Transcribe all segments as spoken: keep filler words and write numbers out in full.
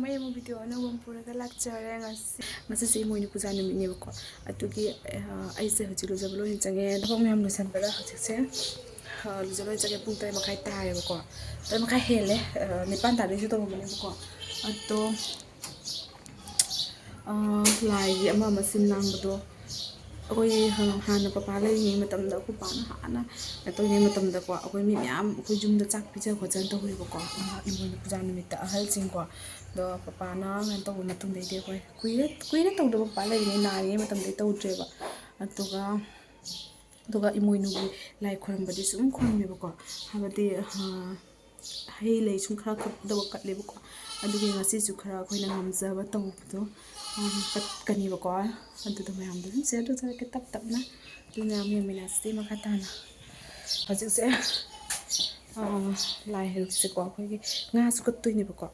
ꯃꯩ ꯑꯃꯨꯛ ꯚꯤꯗꯤꯑꯣ ꯑꯅꯧꯕ ꯑꯃ ꯄꯨꯔꯒ ꯂꯥꯛꯆꯔꯦ꯫ ꯉꯁꯤ, ꯉꯁꯤꯁꯦ ꯏꯃꯣꯏꯅꯨ ꯄꯨꯖꯥ ꯅꯨꯃꯤꯠꯅꯦꯕꯀꯣ꯫ ꯑꯗꯨꯒꯤ, ꯑ, ꯑꯩꯁꯦ ꯍꯧꯖꯤꯛ ꯂꯨꯖꯕ ꯂꯣꯏꯅ ꯆꯪꯉꯦ꯫ ꯊꯕꯛ ꯃꯌꯥꯝ ꯂꯣꯏꯁꯟꯕꯗ ꯍꯧꯖꯤꯛꯁꯦ, ꯑ, ꯂꯨꯖꯕ ꯂꯣꯏꯅ ꯆꯪꯉꯦ꯫ ꯄꯨꯡ ꯇꯔꯦꯠ ꯃꯈꯥꯏ ꯇꯥꯔꯦꯕꯀꯣ꯫ ꯇꯔꯦꯠ ꯃꯈꯥꯏ ꯍꯦꯜꯂꯦ꯫ ꯑ, ꯅꯤꯄꯥꯟ ꯇꯥꯗꯣꯏꯁꯨ ꯇꯧꯔꯝꯕꯅꯦꯕꯀꯣ꯫ ꯑꯗꯣ, ꯑ, ꯂꯥꯏꯒꯤ ꯑꯃ ꯑꯃ ꯁꯤꯟ ꯂꯥꯡꯕꯗꯣ ꯑꯩꯈꯣꯏ, ꯑ, ꯍꯥꯟꯅ ꯄꯄꯥ ꯂꯩꯔꯤꯉꯩ ꯃꯇꯝꯗ, ꯑꯩꯈꯣꯏ ꯄꯥꯅ ꯍꯥꯟꯅ ꯀꯩꯅꯣ ꯇꯧꯔꯤꯉꯩ ꯃꯇꯝꯗꯀꯣ, ꯑꯩꯈꯣꯏ ꯃꯤ ꯃꯌꯥꯝ ꯑꯩꯈꯣꯏ ꯌꯨꯝꯗ ꯆꯥꯛ ꯄꯤꯖ ꯈꯣꯠꯆꯅ ꯇꯧꯋꯦꯕꯀꯣ꯫ ꯑ, ꯏꯃꯣꯏꯅꯨ ꯄꯨꯖꯥ ꯅꯨꯃꯤꯠꯇ ꯑꯍꯜꯁꯤꯡꯀꯣ꯫ ꯑꯗꯣ ꯄꯄꯥꯅ ꯀꯩꯅꯣ ꯇꯧꯕ ꯃꯇꯨꯡꯗꯩꯗꯤ ꯑꯩꯈꯣꯏ ꯀꯨꯏꯔꯦ, ꯀꯨꯏꯔꯦ ꯇꯧꯗꯕ꯫ ꯄꯄꯥ ꯂꯩꯔꯤꯉꯩ, ꯅꯥꯔꯤꯉꯩ ꯃꯇꯝꯗꯩ ꯇꯧꯗ꯭ꯔꯦꯕ꯫ ꯑꯗꯨꯒ, ꯑꯗꯨꯒ ꯏꯃꯣꯏꯅꯨꯒꯤ ꯂꯥꯏ ꯈꯣꯏꯔꯝꯕꯗꯤ ꯁꯨꯝ ꯈꯣꯏꯔꯝꯃꯦꯕꯀꯣ꯫ ꯍꯥꯏꯕꯗꯤ, ꯑ, ꯍꯩ ꯂꯩ ꯁꯨꯝ ꯈꯔ ꯀꯠꯇꯧꯕ ꯀꯠꯂꯦꯕꯀꯣ꯫ ꯑꯗꯨꯒꯤ ꯉꯁꯤꯁꯨ ꯈꯔ ꯑꯩꯈꯣꯏꯅ ꯉꯝꯖꯕ ꯇꯧꯕꯗꯣ, ꯑ, ꯀꯠꯀꯅꯤꯕꯀꯣ꯫ ꯑꯗꯨꯗꯣ ꯃꯌꯥꯝꯗꯣ ꯑꯗꯨꯝ share ꯇꯧꯖꯔꯛꯀꯦ ꯇꯞ ꯇꯞꯅ꯫ ꯑꯗꯨ ꯃꯌꯥꯝ ꯌꯦꯡꯃꯤꯟꯅꯁꯤ ꯃꯈꯥ ꯇꯥꯅ꯫ ꯍꯧꯖꯤꯛꯁꯦ, ꯑ, ꯂꯥꯏ ꯍꯩꯔꯨꯛꯁꯦꯀꯣ, ꯑꯩꯈꯣꯏꯒꯤ ꯉꯥꯁꯨ ꯀꯠꯇꯣꯏꯅꯦꯕꯀꯣ꯫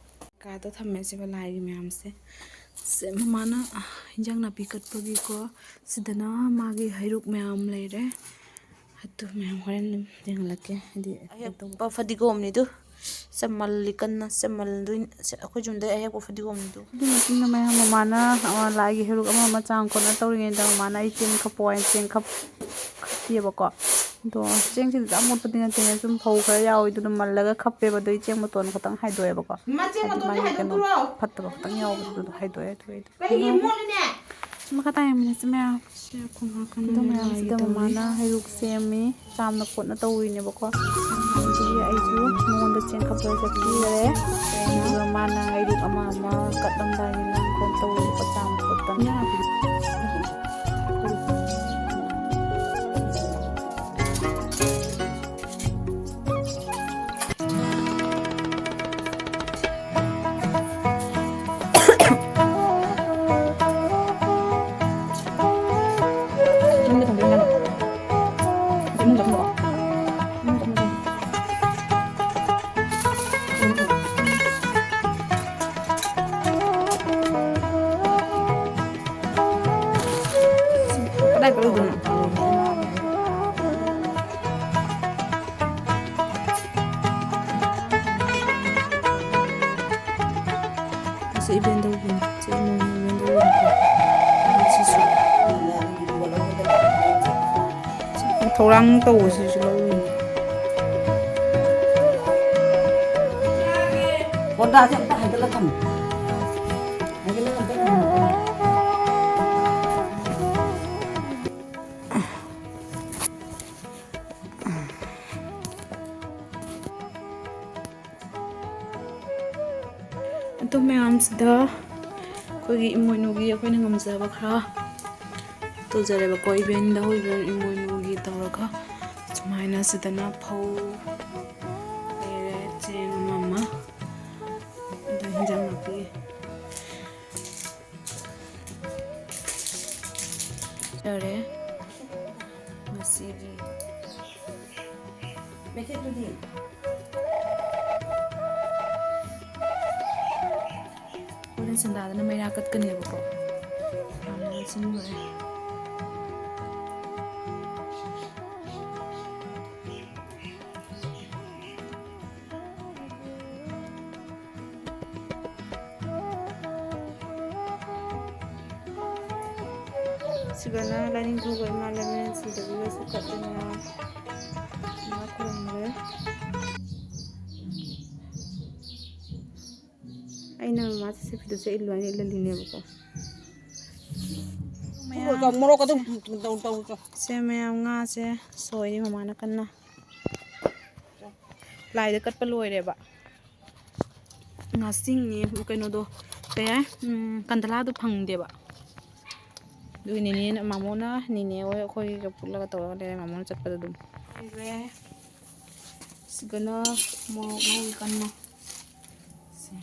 ꯀꯥꯗ ꯊꯝꯃꯦ ꯁꯤꯕ ꯂꯥꯏꯒꯤ ꯃꯌꯥꯝꯁꯦ꯫ ꯁꯦ, ꯃꯃꯥꯅ, ꯑ, ꯏꯟꯖꯥꯡ ꯅꯥꯄꯤ ꯀꯠꯄꯒꯤꯀꯣ꯫ ꯁꯤꯗꯅ ꯃꯥꯒꯤ ꯍꯩꯔꯨꯛ ꯃꯌꯥꯝ ꯂꯩꯔꯦ꯫ ꯑꯗꯨ ꯃꯌꯥꯝ ꯍꯣꯔꯦꯟ ꯑꯗꯨꯝ ꯌꯦꯡꯍꯜꯂꯛꯀꯦ꯫ ꯍꯥꯏꯗꯤ ꯑꯍꯦꯛꯄ ꯐꯗꯤꯒꯣꯝꯅꯤꯗꯨ꯫ ꯆꯃꯜꯂꯤ ꯀꯟꯅ ꯆꯃꯜꯗꯣꯏꯅꯤ꯫ ꯑꯩꯈꯣꯏ ꯌꯨꯝꯗ ꯑꯍꯦꯛꯄ ꯐꯗꯤꯒꯣꯝꯅꯤꯗꯨ꯫ ꯑꯗꯨꯒꯤ ꯃꯇꯨꯡꯗ ꯃꯌꯥꯝ ꯃꯃꯥꯅ, ꯑ, ꯂꯥꯏꯒꯤ ꯍꯩꯔꯨꯛ ꯑꯃ ꯑꯃ ꯆꯥꯝ ꯈꯣꯠꯅ ꯇꯧꯔꯤꯉꯩꯗ ꯃꯃꯥꯅ ꯑꯩ ꯆꯦꯡ ꯈꯞꯄꯣ ꯍꯥꯏꯅ ꯆꯦꯡ ꯈꯞ-, ꯈꯞꯄꯤꯑꯕꯀꯣ꯫ ꯑꯗꯣ ꯆꯦꯡꯁꯤꯗꯤ ꯌꯥꯝ ꯃꯣꯠꯄꯗꯤ ꯅꯠꯇꯦꯅꯦ, ꯁꯨꯝ ꯐꯧ ꯈꯔ ꯌꯥꯎꯋꯤ, ꯑꯗꯨꯅ ꯃꯜꯂꯒ ꯈꯞꯄꯦꯕ꯫ ꯑꯗꯨꯒꯤ ꯆꯦꯡ ꯃꯇꯣꯟ ꯈꯛꯇꯪ ꯍꯥꯏꯗꯣꯛꯑꯦꯕꯀꯣ꯫ ꯃꯥ ꯆꯦꯡ ꯍꯥꯏꯗꯤ ꯃꯇꯣꯟꯁꯦ ꯃꯥꯒꯤ ꯀꯩꯅꯣ ꯍꯥꯏꯗꯣꯛꯄꯤꯔꯣ꯫ ꯐꯠꯇꯕ ꯈꯛꯇꯪ ꯌꯥꯎꯕꯗꯣ ꯑꯗꯨꯗꯣ ꯍꯥꯏꯗꯣꯛꯑꯦ꯫ ꯑꯗꯨꯒ ꯑꯩꯗꯤ ꯀꯩꯒꯤ ꯃꯣꯠꯂꯤꯅꯦ? ꯃꯈꯥ ꯇꯥꯏ ꯌꯦꯡꯃꯤꯟꯅꯁꯤ ꯃꯌꯥꯝ꯫ ꯁꯤ ꯑꯩꯈꯣꯏ ꯃꯥ ꯀꯟꯅ ꯑꯗꯣ ꯃꯌꯥꯝꯁꯤꯗ ꯂꯥꯏꯒꯤ ꯇꯧꯔꯤ꯫ ꯃꯃꯥꯅ ꯍꯩꯔꯨꯛ ꯁꯦꯝꯃꯤ, ꯆꯥꯝꯅ ꯈꯣꯠꯅ ꯇꯧꯔꯤꯅꯦꯕꯀꯣ꯫ ꯑꯗꯨꯒꯤ ꯑꯩꯁꯨ ꯃꯉꯣꯟꯗ ꯆꯦꯡ ꯈꯞꯄ ꯆꯠꯄꯤꯈꯔꯦ꯫ ꯑꯗꯨꯒ ꯃꯥꯅ ꯍꯩꯔꯨꯛ ꯑꯃ ꯑꯃ ꯀꯠꯂꯝꯗꯥꯏꯒꯤ ꯂꯥꯡ ꯈꯣꯠ ꯇꯧꯔꯤꯕ ꯆꯥꯝ ꯈꯣꯠꯇꯅ꯫ ꯀꯗꯥꯏ ꯀꯔꯧꯗꯅꯣ? ꯊꯧꯔꯥꯡ ꯇꯧꯕꯁꯤꯁꯨ ꯂꯧꯔꯤꯅꯤ꯫ ꯍꯣꯟꯗꯥꯁꯦ ꯑꯝꯇ ꯍꯥꯏꯒꯠꯂ ꯊꯝꯃꯨ꯫ ꯍꯥꯏꯒꯠꯂꯒ ꯑꯝꯇ ꯊꯝꯃꯨ꯫ ꯑꯗꯨ ꯃꯌꯥꯝꯁꯤꯗ ꯑꯩꯈꯣꯏꯒꯤ ꯏꯃꯣꯏꯅꯨꯒꯤ ꯑꯩꯈꯣꯏꯅ ꯉꯝꯖꯕ ꯈꯔ ꯇꯧꯖꯔꯦꯕꯀꯣ꯫ ꯏꯕꯦꯟꯗ ꯍꯧꯔꯤꯕ ꯏꯃꯣꯏꯅꯨꯒꯤ ꯇꯧꯔꯒ ꯁꯨꯃꯥꯏꯅ ꯁꯤꯗꯅ ꯐꯧ ꯂꯩꯔꯦ, ꯆꯦꯡ ꯑꯃ ꯑꯃ, ꯑꯗ ꯍꯤꯟꯖꯥꯡ ꯅꯥꯄꯤ ꯌꯥꯔꯦ ꯉꯁꯤꯒꯤ꯫ ꯃꯩꯈꯦꯠꯇꯨꯗꯤ? ꯍꯣꯔꯦꯟ ꯁꯟꯗꯥꯗꯅ ꯃꯩꯔꯥ ꯀꯠꯀꯅꯦꯕꯀꯣ꯫ ꯍꯥꯟꯅ ꯂꯣꯏꯁꯤꯟꯈ꯭ꯔꯦ꯫ ꯁꯤꯒꯅ ꯂꯥꯏꯅꯤꯡꯊꯧꯒ ꯏꯃꯥ ꯂꯩꯃꯔꯦꯟ ꯁꯤꯗꯕꯤꯒꯁꯨ ꯀꯠꯂꯤꯅ ꯏꯃꯥ ꯈꯨꯔꯨꯝꯈ꯭ꯔꯦ꯫ ꯑꯩꯅ ꯃꯃꯥꯁꯦ ꯁꯤ ꯐꯤꯗꯨꯁꯦ ꯏꯜꯂꯨ ꯍꯥꯏꯅ ꯏꯜꯍꯜꯂꯤꯅꯦꯕꯀꯣ꯫ ꯃꯣꯔꯣꯛ ꯑꯗꯨꯝ ꯇꯧ, ꯇꯧ, ꯇꯧ꯫ ꯁꯦ ꯃꯌꯥꯝ, ꯉꯥꯁꯦ ꯁꯣꯏꯔꯤ ꯃꯃꯥꯅ ꯀꯟꯅ꯫ ꯂꯥꯏꯗ ꯀꯠꯄ ꯂꯣꯏꯔꯦꯕ꯫ ꯉꯥꯁꯤꯡꯅꯦ ꯀꯩꯅꯣꯗꯣ, ꯀꯩ ꯍꯥꯏ, ꯎꯝ, ꯀꯟꯗꯂꯥꯗꯣ ꯐꯪꯗꯦꯕ꯫ ꯑꯗꯨꯒꯤ ꯅꯦꯅꯦꯅ, ꯃꯥꯃꯣꯅ, ꯅꯦꯅꯦ ꯍꯣꯏ ꯑꯩꯈꯣꯏꯒ ꯄꯨꯜꯂꯒ ꯇꯧꯔꯒ ꯂꯩꯔꯦ, ꯃꯥꯃꯣꯅ ꯆꯠꯄꯗ ꯑꯗꯨꯝ꯫ ꯂꯩꯔꯦ꯫ ꯁꯤꯒꯅ ꯃꯣꯔꯣꯛ ꯉꯧꯔꯤ ꯀꯟꯅ꯫ ꯁꯦ꯫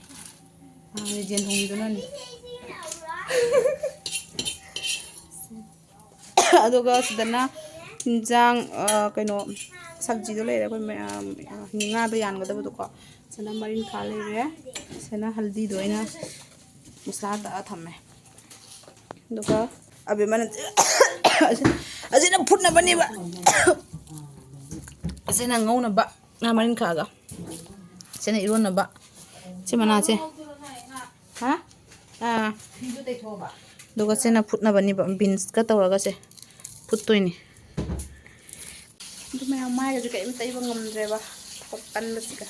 ꯑꯥ, ꯌꯦꯟ ꯊꯣꯡꯕꯤꯗꯨꯅꯅꯦ꯫ ꯑꯗꯨꯒ ꯁꯤꯗꯅ ꯍꯤꯟꯖꯥꯡ, ꯑ, ꯀꯩꯅꯣ, ꯁꯕꯖꯤꯗꯣ ꯂꯩꯔꯦ, ꯑꯩꯈꯣꯏ ꯃꯌꯥꯝ, ꯑ, ꯉꯥꯗ ꯌꯥꯟꯒꯗꯕꯗꯣꯀꯣ꯫ ꯁꯤꯅ ꯃꯔꯤꯡꯈꯥ ꯂꯩꯔꯦ꯫ ꯁꯤꯅ ꯍꯜꯗꯤꯗꯣ ꯑꯩꯅ ꯃꯁꯂꯥ ꯇꯛꯑ ꯊꯝꯃꯦ꯫ ꯑꯗꯨꯒ ꯑꯕꯦꯝꯃꯅ ꯑꯁꯤꯅ ꯐꯨꯠꯅꯕꯅꯦꯕ꯫ ꯑꯁꯤꯅ ꯉꯧꯅꯕ, ꯉꯥ ꯃꯔꯤꯡꯈꯥꯒ꯫ ꯁꯤꯅ ꯏꯔꯣꯟꯅꯕ꯫ ꯁꯤ ꯃꯅꯥꯁꯦ꯫ ꯍꯥ? ꯑꯥ꯫ ꯑꯗꯨꯒ ꯁꯤꯅ ꯐꯨꯠꯅꯕꯅꯦꯕ, ꯕꯤꯟꯁꯀ ꯇꯧꯔꯒ ꯁꯦ ꯐꯨꯠꯇꯣꯏꯅꯤ꯫ ꯃꯌꯥꯝ ꯃꯥꯏꯒꯁꯦ ꯀꯔꯤꯝ ꯇꯩꯕ ꯉꯝꯗ꯭ꯔꯦꯕ, ꯊꯕꯛ ꯀꯟꯕꯁꯤꯒ꯫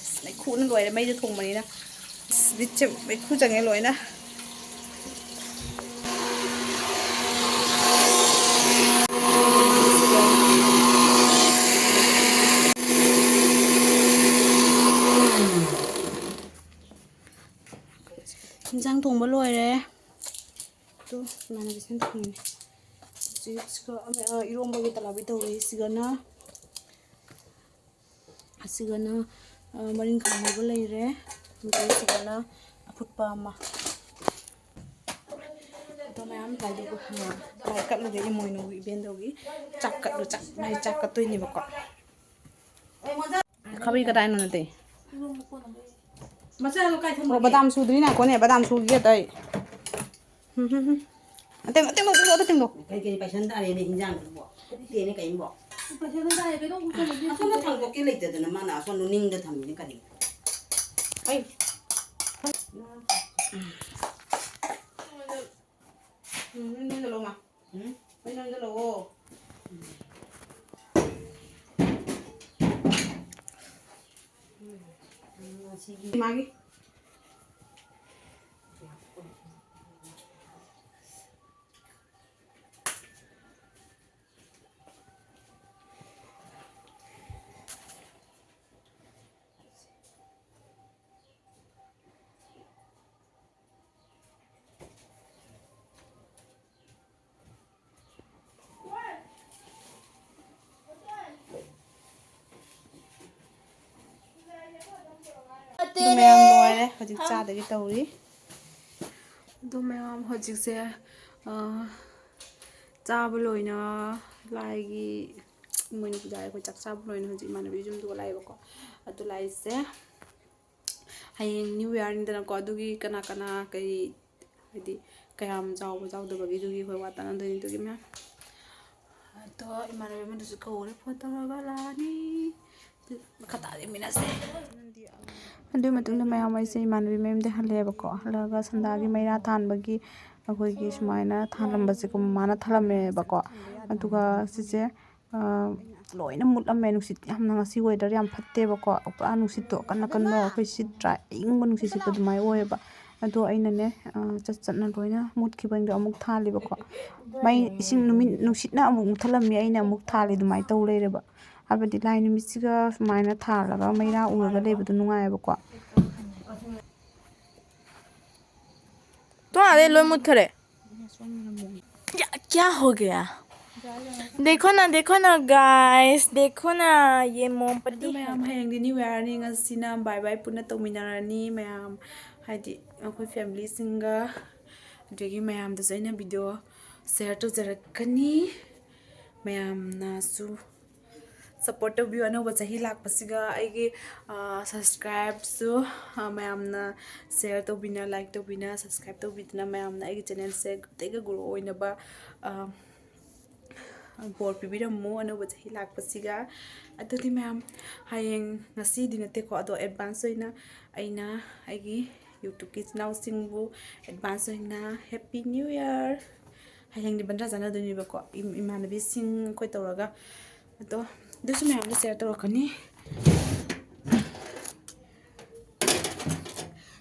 ꯑꯁ, ꯃꯩꯈꯨꯅ ꯂꯣꯏꯔꯦ, ꯃꯩꯗ ꯊꯣꯡꯕꯅꯤꯅ꯫ ꯑꯁ, ꯃꯤꯠꯁꯦ ꯃꯩꯈꯨ ꯆꯪꯉꯦ ꯂꯣꯏꯅ꯫ ꯏꯟꯖꯥꯡ ꯊꯣꯡꯕ ꯂꯣꯏꯔꯦ꯫ ꯑꯗꯨ ꯏꯃꯥꯟꯅꯕꯤꯁꯤꯅ ꯊꯣꯡꯉꯤꯅꯦ꯫ ꯍꯧꯖꯤꯛ ꯁꯤꯒ ꯑꯃ, ꯑ, ꯏꯔꯣꯝꯕꯒꯤ ꯇꯂꯥꯕꯤ ꯇꯧꯔꯤ꯫ ꯁꯤꯒꯅ, ꯑꯁꯤꯒꯅ, ꯑ, ꯃꯔꯤꯡꯈꯥ ꯉꯧꯕ ꯂꯩꯔꯦ꯫ ꯑꯗꯨꯒ ꯁꯤꯒꯅ ꯑꯐꯨꯠꯄ ꯑꯃ꯫ ꯑꯗꯣ ꯃꯌꯥꯝ ꯂꯥꯏꯗꯨ, ꯑ, ꯂꯥꯏ ꯀꯠꯂꯨꯒꯦ ꯏꯃꯣꯏꯅꯨꯒꯤ, ꯏꯕꯦꯟꯗꯧꯒꯤ ꯆꯥꯛ ꯀꯠꯂꯨ, ꯆꯥꯛ, ꯃꯥꯏ ꯆꯥꯛ ꯀꯠꯇꯣꯏꯅꯦꯕꯀꯣ꯫ ꯈꯥꯕꯩ ꯀꯗꯥꯏꯅꯣ ꯅꯠꯇꯦ? ꯃꯆꯥꯗꯣ ꯀꯥꯏ ꯊꯝꯃꯒꯦ? ꯑꯣ, ꯕꯗꯥꯝ ꯁꯨꯗ꯭ꯔꯤ ꯉꯥꯏꯈꯣꯅꯦ, ꯕꯗꯥꯝ ꯁꯨꯈꯤꯒꯦ ꯑꯇꯩ꯫ ꯎꯝ, ꯍꯝ, ꯍꯝ꯫ ꯑꯇꯦꯡ, ꯑꯇꯦꯡ ꯂꯧ, ꯑꯇꯦꯡ ꯂꯧ꯫ ꯀꯩ ꯀꯩ ꯄꯥꯏꯁꯟ ꯇꯥꯔꯦꯅꯦ ꯍꯤꯟꯖꯥꯡꯗꯨꯕꯣ? ꯐꯠꯇꯦꯅꯦ ꯀꯩꯅꯣꯕꯣ? ꯄꯥꯏꯁꯟ ꯇꯥꯔꯦ, ꯀꯩꯅꯣ ꯑꯃꯨꯛ ꯊꯝꯃꯒꯦ꯫ ꯑꯁꯣꯝꯗ ꯊꯥꯡꯗꯣꯛꯀꯦ ꯂꯩꯇꯗꯅ ꯃꯥꯅ ꯑꯁꯣꯝ ꯅꯤꯡꯗ ꯊꯝꯃꯤꯅꯦ ꯀꯔꯤꯅꯣ? ꯑꯩ꯫ ꯎꯝ, ꯅꯪ ꯅꯪ ꯂꯧ ꯃꯥ꯫ ꯎꯝ? ꯅꯪ ꯅꯪ ꯂꯧꯑꯣ꯫ ꯃꯥꯒꯤ꯫ ꯑꯗꯨ ꯃꯌꯥꯝ ꯂꯣꯏꯔꯦ, ꯍꯧꯖꯤꯛ ꯆꯥꯗꯒꯤ ꯇꯧꯔꯤ꯫ ꯑꯗꯨ ꯃꯌꯥꯝ ꯍꯧꯖꯤꯛꯁꯦ, ꯑ, ꯆꯥꯕ ꯂꯣꯏꯅ ꯂꯥꯏꯒꯤ ꯏꯃꯣꯏꯅꯨ ꯄꯨꯖꯥ ꯑꯩꯈꯣꯏ ꯆꯥꯛ ꯆꯥꯕ ꯂꯣꯏꯅ ꯍꯧꯖꯤꯛ ꯏꯃꯥꯟꯅꯕꯤ ꯌꯨꯝꯗꯨꯒ ꯂꯥꯛꯑꯦꯕꯀꯣ꯫ ꯑꯗꯨ ꯂꯥꯛꯏꯁꯦ ꯍꯌꯦꯡ New Yearꯅꯤꯗꯅꯀꯣ, ꯑꯗꯨꯒꯤ ꯀꯅꯥ ꯀꯅꯥ ꯀꯩ, ꯍꯥꯏꯗꯤ, ꯀꯌꯥꯝ ꯆꯥꯎꯕ ꯆꯥꯎꯗꯕꯒꯤꯗꯨꯒꯤ ꯑꯩꯈꯣꯏ ꯋꯥ ꯇꯥꯅꯗꯣꯏꯅꯤ꯫ ꯑꯗꯨꯒꯤ ꯃꯌꯥꯝ ꯑꯗꯣ ꯏꯃꯥꯟꯅꯕꯤ ꯑꯃꯗꯨꯁꯨ ꯀꯧꯔꯦ, ꯐꯣꯟ ꯇꯧꯔꯒ ꯂꯥꯛꯑꯅꯤ꯫ ꯃꯈꯥ ꯇꯥ ꯌꯦꯡꯃꯤꯟꯅꯁꯦ꯫ ꯑꯗꯨꯒꯤ ꯃꯇꯨꯡꯗ ꯃꯌꯥꯝ ꯑꯩꯁꯦ ꯏꯃꯥꯟꯅꯕꯤ ꯃꯌꯨꯝꯗ ꯍꯜꯂꯛꯑꯦꯕꯀꯣ꯫ ꯍꯜꯂꯛꯑꯒ ꯁꯟꯗꯥꯒꯤ ꯃꯩꯔꯥ ꯊꯥꯟꯕꯒꯤ ꯑꯩꯈꯣꯏꯒꯤ ꯁꯨꯃꯥꯏꯅ ꯊꯥꯜꯂꯝꯕꯁꯦꯀꯣ, ꯃꯃꯥꯅ ꯊꯥꯜꯂꯝꯃꯦꯕꯀꯣ꯫ ꯑꯗꯨꯒ ꯁꯤꯁꯦ, ꯑ, ꯂꯣꯏꯅ ꯃꯨꯠꯂꯝꯃꯦ꯫ ꯅꯨꯡꯁꯤꯠ ꯌꯥꯝꯅ, ꯉꯁꯤ weather ꯌꯥꯝ ꯐꯠꯇꯦꯕꯀꯣ, ꯄꯨꯔꯥ ꯅꯨꯡꯁꯤꯠꯇꯣ ꯑꯀꯟ ꯑꯀꯟꯕ, ꯑꯩꯈꯣꯏ ꯁꯤꯠꯇ꯭ꯔꯥ, ꯑꯏꯪꯕ ꯅꯨꯡꯁꯤꯠ ꯁꯤꯠꯄ ꯑꯗꯨꯃꯥꯏꯅ ꯑꯣꯏꯌꯦꯕ꯫ ꯑꯗꯣ ꯑꯩꯅꯅꯦ, ꯑ, ꯆꯠ ꯆꯠꯅ ꯂꯣꯏꯅ ꯃꯨꯠꯈꯤꯕꯁꯤꯡꯗꯣ ꯑꯃꯨꯛ ꯊꯥꯜꯂꯦꯕꯀꯣ꯫ ꯃꯩ, ꯏꯁꯤꯡ, ꯅꯨꯃꯤꯠ, ꯅꯨꯡꯁꯤꯠꯅ ꯑꯃꯨꯛ ꯃꯨꯠꯊꯠꯂꯝꯃꯤ, ꯑꯩꯅ ꯑꯃꯨꯛ ꯊꯥꯜꯂꯤ, ꯑꯗꯨꯃꯥꯏꯅ ꯇꯧ ꯂꯩꯔꯦꯕ꯫ ꯍꯥꯏꯕꯗꯤ ꯂꯥꯏ ꯅꯨꯃꯤꯠꯁꯤꯒ ꯁꯨꯃꯥꯏꯅ ꯊꯥꯜꯂꯒ ꯃꯩꯔꯥ ꯎꯔꯒ ꯂꯩꯕꯗꯣ ꯅꯨꯡꯉꯥꯏꯌꯦꯕꯀꯣ꯫ ꯊꯣꯡ ꯑꯥꯗꯩ ꯂꯣꯏ ꯃꯨꯠꯈꯔꯦ꯫ क्या, क्या हो गया? देखो ना, देखो ना guys, देखो ना, ये मोमबत्ती ꯑꯗꯨ ꯃꯌꯥꯝ, ꯍꯌꯦꯡꯗꯤ New Yearꯅꯤ, ꯉꯁꯤꯅ bye bye ꯄꯨꯟꯅ ꯇꯧꯃꯤꯟꯅꯔꯅꯤ ꯃꯌꯥꯝ, ꯍꯥꯏꯗꯤ ꯑꯩꯈꯣꯏ familyꯁꯤꯡꯒ꯫ ꯑꯗꯒꯤ ꯃꯌꯥꯝꯗꯁꯨ ꯑꯩꯅ video share ꯇꯧꯖꯔꯛꯀꯅꯤ꯫ ꯃꯌꯥꯝꯅꯁꯨ support ꯇꯧꯕꯤꯌꯨ꯫ ꯑꯅꯧꯕ ꯆꯍꯤ ꯂꯥꯛꯄꯁꯤꯒ ꯑꯩꯒꯤ, ꯑ, subscribeꯁꯨ, ꯑ, ꯃꯌꯥꯝꯅ share ꯇꯧꯕꯤꯅ, like ꯇꯧꯕꯤꯅ, subscribe ꯇꯧꯕꯤꯗꯨꯅ ꯃꯌꯥꯝꯅ ꯑꯩꯒꯤ channelꯁꯦ ꯑꯇꯩꯒ grow ꯑꯣꯏꯅꯕ, ꯑ, ꯕꯣꯔ ꯄꯤꯕꯤꯔꯝꯃꯨ ꯑꯅꯧꯕ ꯆꯍꯤ ꯂꯥꯛꯄꯁꯤꯒ꯫ ꯑꯗꯨꯗꯤ ꯃꯌꯥꯝ, ꯍꯌꯦꯡ, ꯉꯁꯤꯗꯤ ꯅꯠꯇꯦꯀꯣ, ꯑꯗꯣ advance ꯑꯣꯏꯅ ꯑꯩꯅ ꯑꯩꯒꯤ YouTubeꯀꯤ ꯏꯆꯤꯟ ꯏꯅꯥꯎꯁꯤꯡꯕꯨ advance ꯑꯣꯏꯅ Happy New Year꯫ ꯍꯌꯦꯡꯗꯤ ꯕꯟꯗ꯭ꯔꯥ ꯆꯥꯟꯅꯗꯣꯏꯅꯦꯕꯀꯣ, ꯏꯝ-, ꯏꯃꯥꯟꯅꯕꯤꯁꯤꯡ ꯑꯩꯈꯣꯏ ꯇꯧꯔꯒ꯫ ꯑꯗꯣ ꯑꯗꯨꯁꯨ ꯃꯌꯥꯝꯗ share ꯇꯧꯔꯛꯀꯅꯤ꯫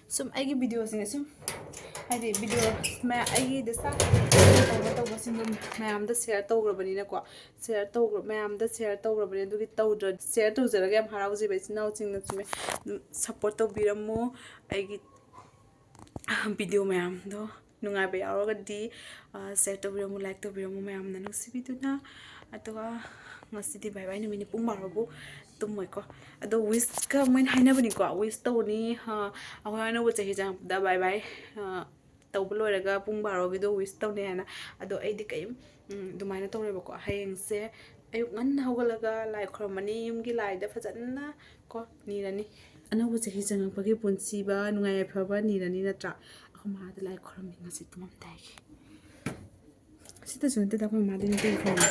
ꯁꯨꯝ ꯑꯩꯒꯤ videoꯁꯤꯡꯁꯦ ꯁꯨꯝ, ꯍꯥꯏꯗꯤ video ꯃꯌꯥ-, ꯑꯩꯒꯤ ꯗꯁꯥ ꯇꯧꯕ ꯇꯧꯕꯁꯤꯡꯗꯣ ꯃꯌꯥꯝꯗ share ꯇꯧꯈ꯭ꯔꯕꯅꯤꯅꯀꯣ, share ꯇꯧꯈ꯭ꯔ-, ꯃꯌꯥꯝꯗ share ꯇꯧꯈ꯭ꯔꯕꯅꯤ꯫ ꯑꯗꯨꯒꯤ ꯇꯧꯗ꯭ꯔ-, share ꯇꯧꯖꯔꯒ ꯌꯥꯝ ꯍꯔꯥꯎꯖꯩꯕ ꯏꯆꯤꯟ ꯏꯅꯥꯎꯁꯤꯡꯅ꯫ ꯆꯨꯝꯃꯦ꯫ ꯑꯗꯨꯝ support ꯇꯧꯕꯤꯔꯝꯃꯣ꯫ ꯑꯩꯒꯤ video ꯃꯌꯥꯝꯗꯣ ꯅꯨꯡꯉꯥꯏꯕ ꯌꯥꯎꯔꯒꯗꯤ, ꯑ, share ꯇꯧꯕꯤꯔꯝꯃꯨ, like ꯇꯧꯕꯤꯔꯝꯃꯨ ꯃꯌꯥꯝꯅ ꯅꯨꯡꯁꯤꯕꯤꯗꯨꯅ꯫ ꯑꯗꯨꯒ ꯉꯁꯤꯗꯤ bye bye ꯅꯨꯃꯤꯠꯅꯤ, ꯄꯨꯡ ꯕꯥꯔꯣꯕꯨ ꯇꯨꯝꯃꯣꯏꯀꯣ꯫ ꯑꯗꯣ wishꯀ ꯃꯣꯏꯅ ꯍꯥꯏꯅꯕꯅꯤꯀꯣ, wish ꯇꯧꯅꯤ, ꯑ, ꯑꯩꯈꯣꯏ ꯑꯅꯧꯕ ꯆꯍꯤ ꯆꯪꯉꯛꯄꯗ bye bye, ꯑ, ꯇꯧꯕ ꯂꯣꯏꯔꯒ ꯄꯨꯡ ꯕꯥꯔꯣꯒꯤꯗꯣ wish ꯇꯧꯅꯤ ꯍꯥꯏꯅ꯫ ꯑꯗꯣ ꯑꯩꯗꯤ ꯀꯔꯤꯝ, ꯎꯝ, ꯑꯗꯨꯃꯥꯏꯅ ꯇꯧꯔꯦꯕꯀꯣ꯫ ꯍꯌꯦꯡꯁꯦ ꯑꯌꯨꯛ ꯉꯟꯅ ꯍꯧꯒꯠꯂꯒ ꯂꯥꯏ ꯈꯨꯔꯨꯝꯃꯅꯤ, ꯌꯨꯝꯒꯤ ꯂꯥꯏꯗ ꯐꯖꯅ ꯀꯣ ꯅꯤꯔꯅꯤ꯫ ꯑꯅꯧꯕ ꯆꯍꯤ ꯆꯪꯉꯛꯄꯒꯤ ꯄꯨꯟꯁꯤꯕ ꯅꯨꯡꯉꯥꯏ ꯌꯥꯏꯐꯕ ꯅꯤꯔꯅꯤ ꯅꯠꯇ꯭ꯔꯥ? ꯑꯩꯈꯣꯏ ꯃꯥꯗ ꯂꯥꯏ ꯈꯨꯔꯨꯝꯃꯤ ꯉꯁꯤ ꯇꯨꯝꯃꯝꯗꯥꯏꯒꯤ꯫ ꯁꯤꯗꯁꯨ ꯅꯠꯇꯦꯗ, ꯑꯩꯈꯣꯏ ꯃꯥꯗꯤ ꯅꯨꯡꯇꯤꯒꯤ ꯈꯨꯔꯨꯝꯃꯤ꯫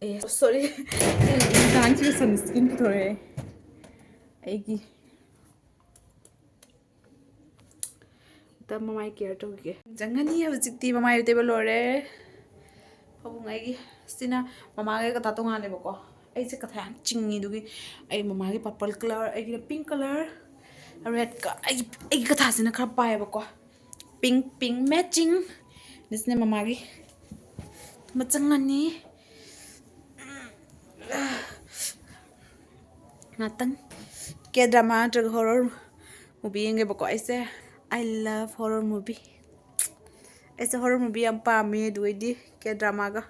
ꯑꯦ, sorry꯫ ꯅꯨꯡꯗꯥꯡꯁꯤꯗ sunscreen ꯄꯨꯊꯣꯔꯛꯑꯦ ꯑꯩꯒꯤ꯫ ꯑꯝꯇ ꯃꯃꯥꯏ care ꯇꯧꯈꯤꯒꯦ꯫ ꯆꯪꯉꯅꯤ ꯍꯧꯖꯤꯛꯇꯤ, ꯃꯃꯥꯏ ꯇꯩꯕ ꯂꯣꯏꯔꯦ꯫ ꯄꯥꯕꯨꯡ ꯑꯩꯒꯤ ꯁꯤꯅ ꯃꯃꯥꯒ ꯀꯊꯥ ꯇꯣꯉꯥꯜꯂꯦꯕꯀꯣ꯫ ꯑꯩꯁꯦ ꯀꯊꯥ ꯌꯥꯝ ꯆꯤꯡꯉꯤ, ꯑꯗꯨꯒꯤ ꯑꯩ ꯃꯃꯥꯒꯤ purple colour, ꯑꯩꯒꯤꯅ pink colour, redꯀ ꯑꯩꯒꯤ ꯑꯩꯒꯤ ꯀꯊꯥꯁꯤꯅ ꯈꯔ ꯄꯥꯏꯌꯦꯕꯀꯣ꯫ Pink, pink matching꯫ ꯁꯤꯅ ꯃꯃꯥꯒꯤ ꯃꯆꯪ ꯑꯅꯤ꯫ ꯉꯥꯛꯇꯪ K drama ꯅꯠꯇ꯭ꯔꯒ horror movie ꯌꯦꯡꯒꯦꯕꯀꯣ꯫ ꯑꯩꯁꯦ I love horror movie꯫ ꯑꯩꯁꯦ horror movie ꯌꯥꯝ ꯄꯥꯝꯃꯦ꯫ ꯑꯗꯨꯒꯩꯗꯤ K dramaꯒ